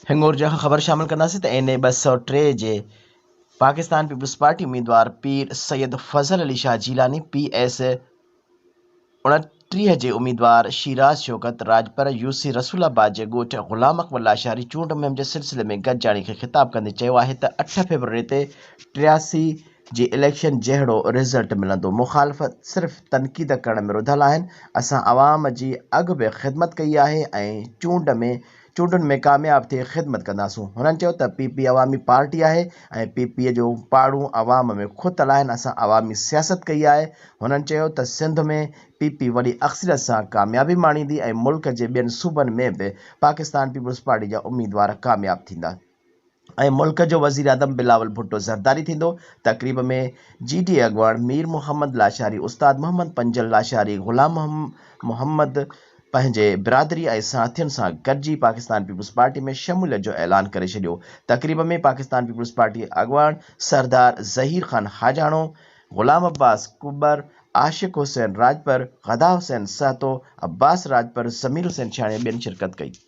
هنڱورجا کان خبر شامل ڪنداسين ته اين اي 203 جي پاڪستان پيپلز پارٽي اميدوار پير سيد فضل علي شاهه جيلاني پي ايس 29 جي اميدوار شيراز شوڪت راڄپر يو سي رسول آباد جي ڳوٺ غلام اڪبر لاشاري چونڊ مهم جي سلسلي ۾ گڏجاڻي کي خطاب ڪندي چيو آهي ته اٺ فيبروري تي 83 جي اليڪشن جهڙو رزلٽ ملندو، مخالف صرف تنقيد ڪرڻ ۾ رڌل آهن، اسان عوام جي اڳ به خدمت ڪئي آهي ۽ چونڊ ۾ چونڊن ۾ ڪامياب ٿي خدمت ڪنداسون، هنن چيو ته پي پي عوامي پارٽي آهي ۽ پي پي جون پاڙون عوام ۾ کتل آهن، اسان عوامي سياست ڪئي آهي، هنن چيو ته سنڌ ۾ پي پي وڏي اڪثريت سان ڪاميابي ماڻيندي ۽ ملڪ جي ٻين صوبن ۾ به پاڪستان پيپلز پارٽي جا اميدوار ڪامياب ٿيندا. ۽ ملڪ جو وزيراعظم بلاول ڀٽو زرداري ٿيندو. تقريب ۾ جي ڊي اي اڳواڻ مير محمد لاشاري، استاد محمد پنجل لاشاري، غلام محمد پنهنجي برادري ۽ ساٿين سان گڏجي پاڪستان پيپلز پارٽي ۾ شموليت جو اعلان ڪري ڇڏيو. تقريب ۾ پاڪستان پيپلز پارٽي اڳواڻ سردار ظهير خان حاجاڻو، غلام عباس ڪٻر، عاشق حسين راڄپر، غدا حسين سهتو، عباس راڄپر، ضمير حسين شاهاڻي ۽ ٻين شرڪت ڪئي.